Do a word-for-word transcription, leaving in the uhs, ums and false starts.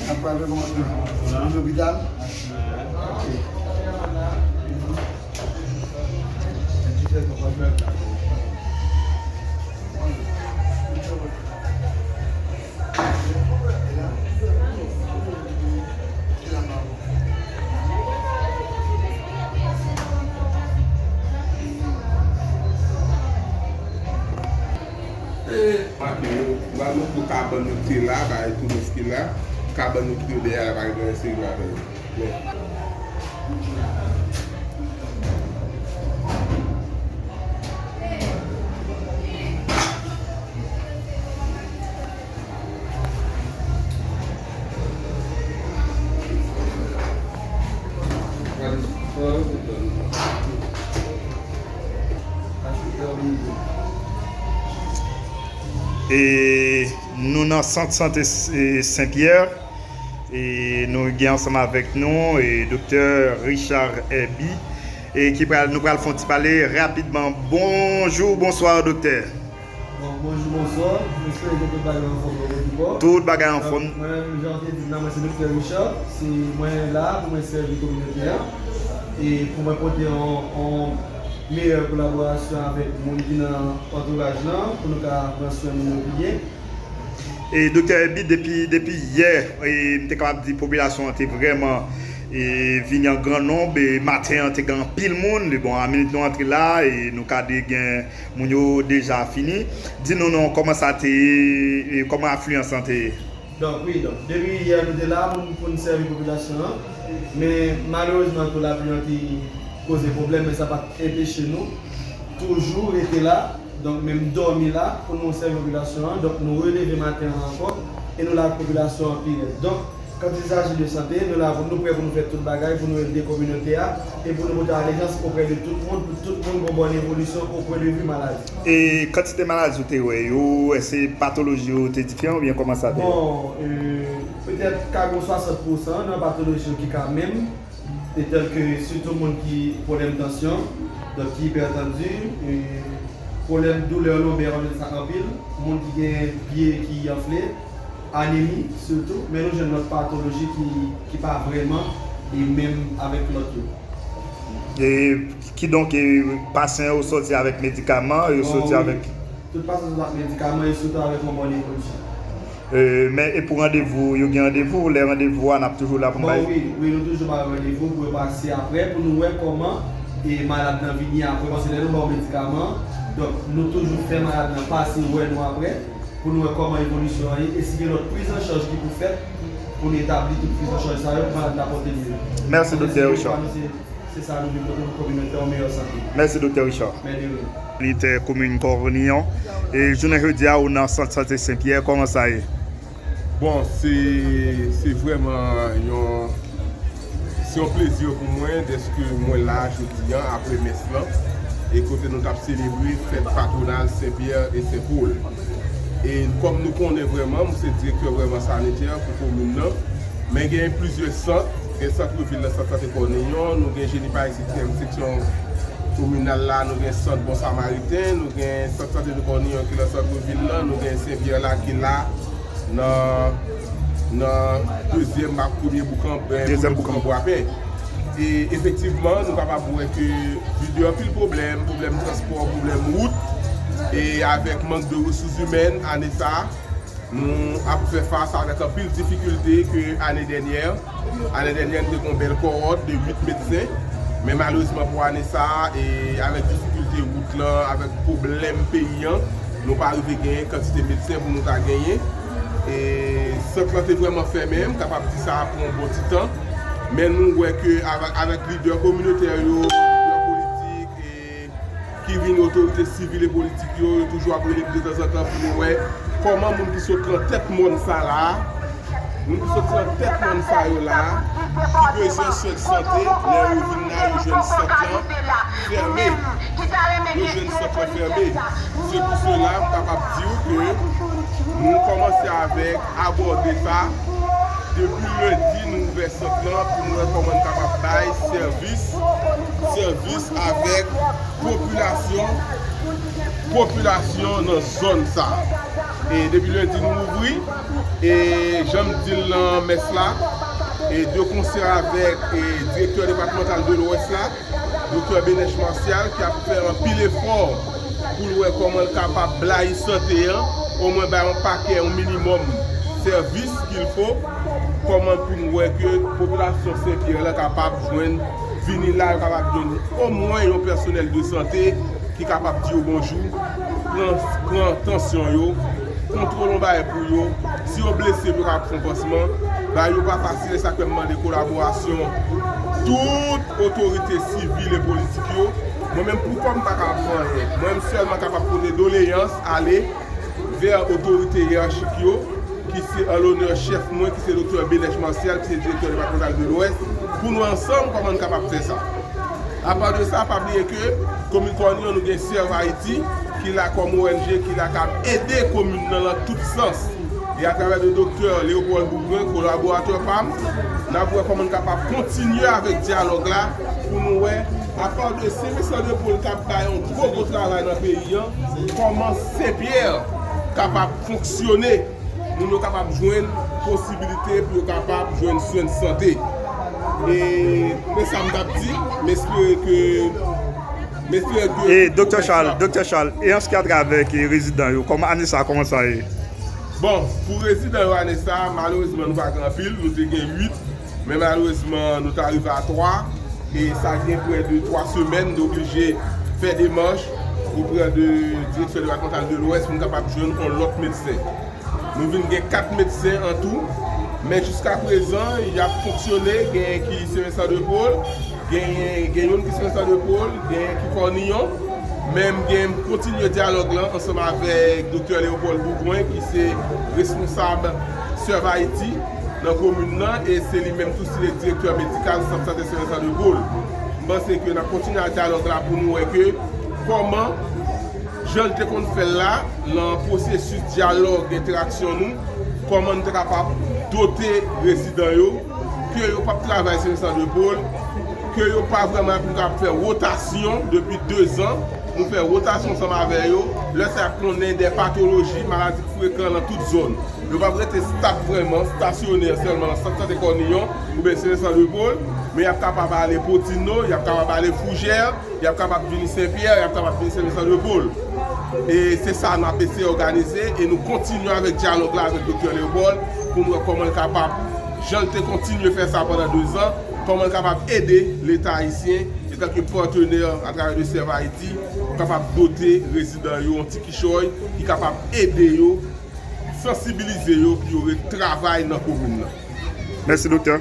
Ap pale kòman? Nan lopital? Ok. Maten yo, m pral montre w kabann nou ki te la, bagay tou nèf ki la. Kabann nou ki te dèyè la, bagay nou eseye ladan yo. E nou nan sant sante, e, Sen Pyè. E nou gen ansanm avèk nou, e, Doktè Richard Herby, e ki pral, nou pral fè yon ti pale rapidman. Bonjou, bonswa, Doktè. Bon, bonjou, bonswa. M espere ke tout bagay anfòm nan Pòtoprens. Tout bagay anfòm. Donk, mwen menm, jan w te di m nan, mwen se Doktè Richard. Se mwen la pou mwen sèvi kominote a. E pou mwen pote yon, yon meyè kolaborasyon avèk moun ki nan antouraj lan, pou nou ka pran swen moun yo pi byen. E, Doktè Herby, depi, depi yè, e, m te kapab di popilasyon an te vrèman, e, vini an gran nonb, e maten an te gen anpil moun. Bon, a minit nou antre la, e nou ka de gen moun yo deja fini. Di nou non, kòman sa te ye, e kòman afliyans lan te ye? Donk, wi, donk, depi yè nou te la pou n, pou n sèvi popilasyon an, men malerezman tou lapli an te koze pwoblèm, men sa pa t enpeche nou toujou rete la. Donk, men m dòmi la pou nou sèvi popilasyon an. Donk, nou releve maten an ankò e nou la ak popilasyon an pi rèd. Donk, quand il s'agit de santé, nou la pou nou prè pou nou fè tout bagay, pou nou ede kominote a e pou nou pote alejans oprè de tout moun, pou tout moun gen yon bòn evolisyon au point de vue maladi. E kantite maladi ou te wè yo, èske patoloji yo te diferan oubyen kòman sa te ye? Bon, e, petèt ka gen swasant pousan nan patoloji yo ki ka menm, e tèlke sitou moun ki pwoblèm tansyon, donk ki ipètandi, e pwoblèm doulè lonbè, anpil sa anpil, moun ki gen pye ki anfle, anemi sitou, men nou jwenn lòt patoloji ki, ki pa vrèman e menm avèk lòt yo. E kidonk, e, pasyan yo sòti avèk medikaman, yo sòti avèk. Bon, wi. Tout pasyan sòti avèk medikaman e sitou avèk yon bòn evolisyon. E, men e pou randevou, yo gen randevou, lè randevou a, n ap toujou la pou n bay. Bon, wi, wi, nou toujou bay randevou pou yo pase aprè, pou nou wè kòman e malad lan vini aprè, paske lè nou ba w medikaman, donk nou toujou fè malad lan pase wè nou aprè, pou nou wè kòman evolisyon an ye, e si gen lòt priz an chaj ki pou fèt, pou nou etabli tout priz an chaj sa yo, pou malad la pòte mye. Mèsi, Doktè Richard. Se sa nou vin pote pou kominote an, meyè sante. Mèsi, Doktè Richard. Men de rien. Militè komin Kòniyon. E jounen jodi a, ou nan sant sante Sen Pyè, kòman sa ye? Bon, se, se vrèman yon, se yon plezi pou mwen dèske mwen la jodi a, apre mès lan, e kote nou t ap selebre fèt patwonal Sen Pyè e Sen Pòl. E kòm nou konnen vrèman, mwen se direktè vrèman sanitè pou komin nan, men gen plizyè sant, gen sant vil lan, sant sante Kòniyon, nou gen Jenipa isit ki nan seksyon kominal la, nou gen sant Bon Samariten, nou gen sant sante de Kòniyon ki nan sant vil lan, nou gen Sen Pyè la ki la, nan, nan dezyèm ak premye boukan, ben, dezyèm boukan Bwapen. E efektivman, nou kapab wè ke vide anpil pwoblèm, pwoblèm transpò, pwoblèm wout, e avèk mank de resous imèn, ane sa a, Nou ap fè fas avèk anpil difikilte ke ane dènyè. Ane dènyè, nou te gen yon bèl kowòt de uit medsen. Men malerezman pou ane sa a, e avèk difikilte wout lan, avèk pwoblèm peyi an, nou pa rive genyen kantite medsen pou nou ta genyen. E sant lan te vrèman fèmen, m kapab di sa pou yon bon ti tan. Men nou wè ke avèk, avèk lidè kominotè yo, lidè politik, e ki vin otorite sivil e politik yo, yo toujou ap rele m detanzantan pou nou wè kòman moun ki sot nan tèt mòn sa la, moun ki sot nan tèt mòn sa yo la, ki bezwen swen sante, lè yo vin la, yo jwenn sant lan fèmen. Yo jwenn sant lan fèmen. Se pou sela, m kapab di w ke nou kòmanse avèk abòde sa. Depi lendi, nou ouvè sant lan pou nou wè kòman n kapab bay sèvis, sèvis avèk popilasyon, popilasyon nan zòn sa. E depi lendi nou ouvri, e jan m di l nan mès la, e de konsè avèk, e direktè depatmantal de Lwès la, Doktè Benech Martial, ki ap fè anpil efò pou l wè kòman l kapab blayi sante an, omwen bay yon pakè, yon minimòm sèvis qu'il faut, kòman pou n wè ke popilasyon Senpyè la kapab jwenn, vini la, yo kapab jwenn omwen yon pèsonèl de sante ki kapab di yo bonjou, pran, pran tansyon yo, kontwole yon bagay pou yo. Si yo blese, pou yo kapab fè yon pansman, bagay yo pa fasil, e sa k fè m mande kolaborasyon tout otorite sivil e politik yo. Mwen menm, pou kò m, m pa kapab fè anyen. Mwen menm sèlman kapab pote doleyans, ale vè otorite yeyachik yo, ki se an lonè chèf mwen, ki se Doktè Benech Martial, ki se direktè depatmantal de Lwès, pou nou ansanm kòman n kapab fè sa. Apa de sa, pa bliye ke komin Kòniyon, nou gen Serve Haïti, ki la kòm O N G, ki la k ap ede komin nan nan tout sans. E atravè de Doktè Léopold Bougrin, kolaboratè pa m, n ap wè kòman n kapab kontinye avèk dyalòg la pou nou wè, apa de Sen Visan de Pòl k ap bay yon gwo gwo travay nan peyi an, kòman Senpyè kapab fonksyone, moun yo kapab jwenn posibilite pou yo kapab jwenn swen sante. E, men sa m t ap di, m espere ke, m espere ke... E, Doktè Charles, Doktè Charles, e an se ki atravè ki rezidan yo, kòman ane sa a kòmanse a ye? Bon, pou rezidan yo ane sa a, malerezman, nou pa gen anpil, nou te gen uit, men malerezman, nou t arive a twa, e sa gen prè de twa semèn, nou oblije fè demach oprè de direksyon depatmantal de Lwès pou n kapab jwenn yon lòt medsen. Nou vin gen kat medsen an tou, men jiska prezan, y ap fonksyone, genyen ki Sen Visan de Pòl, genyen, gen youn ki Sen Visan de Pòl, genyen ki Kòniyon, men m gen, m kontinye dyalòg lan ansanm avèk Doktè Léopold Bougrin, ki se responsab Serve Haïti nan komin nan, e se li menm tou ki se direktè medikal Sant Sante Sen Visan de Pòl. M panse ke n ap kontinye ak dyalòg la pou nou wè ke kòman, jan l te konn fè l la, nan pwosesis dyalòg, entèraksyon nou, kòman n te kapab dote rezidan yo, ke yo p ap travay Sen Visan de Pòl, ke yo pa vrèman, pou n kapab fè wotasyon depi dezan, nou fè wotasyon ansanm avè yo, lè sa y ap konnen de patoloji, maladi frekan nan tout zòn. Yo p ap rete stab vrèman, stasyonè sèlman nan Sant Sante Kòniyon oubyen Sen Visan de Pòl, men y ap kapab ale Potino, y ap kapab ale Foujè, y ap kapab vini Senpyè, y ap kapab vini Sen Visan de Pòl. E se sa n ap eseye òganize, e nou kontinye avèk dyalòg la avèk Doktè Leopold pou n wè kòman l kapab, jan l te kontinye fè sa pandan dezan, kòman l kapab ede Leta ayisyen, etanke patnè atravè de Serve Haïti, kapab dote rezidan yo yon ti kichòy ki kapab ede yo, sansibilize yo pou yo ret travay nan komin nan. Mèsi, Doktè.